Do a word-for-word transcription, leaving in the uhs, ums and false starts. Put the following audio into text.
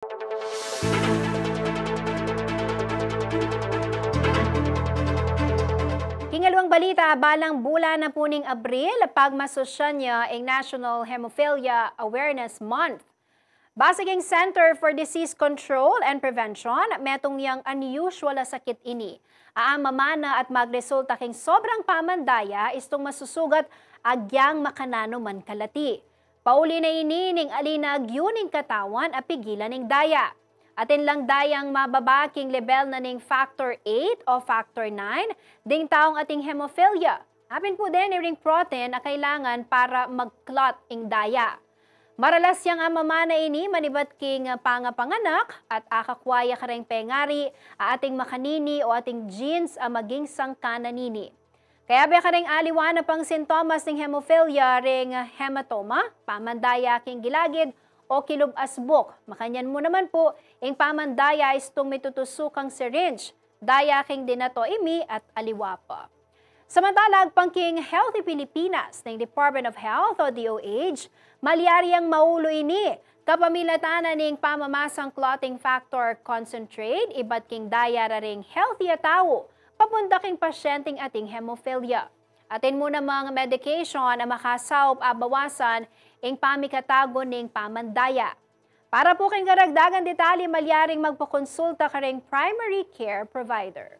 King aliwang balita, balang bulan na pu ning Abril, pagmasusyan ya ing National Hemophilia Awareness Month. Base king Center for Disease Control and Prevention, metung yang unusual a sakit ini a mamana at magresulta king sobrang pamandaya istung masusugat agyang makananu man kalati. Pauli na ini ning ali na agyu ning katawan a pigilan ing daya. Atin lang dayang mababa king lebel na ning factor eight o factor nine ding taung ating hemophilia. Apin pu deni ring protein a kailangan para mag-clot ing daya. Maralas yang amamana ini manibat king pangapanganak at akakua ya kareng pengari a ating makanini o ating genes a maging sangkan na nini. Kayabe kareng aliwa na pang sintomas ning hemophilia ring hematoma, pamandaya king gilagid o kilub asbuk. Makanyan mu naman pu ing pamandaya istung mitutusukang syringe, daya king dinato imi at aliwa pa. Samantala, agpang king Healthy Pilipinas ning Department of Health o D O H, malyari yang maulu ini kapamilatan na ning pamamasang clotting factor concentrate ibat king daya da ring healthy a tau papunta king pasyenteng ating hemophilia. Atin mu namang medication a makasaup a bawasan ing pamikatagun ning pamandaya. Para pu king karagdagang detalye, malyaring magpakonsulta kareng primary care provider.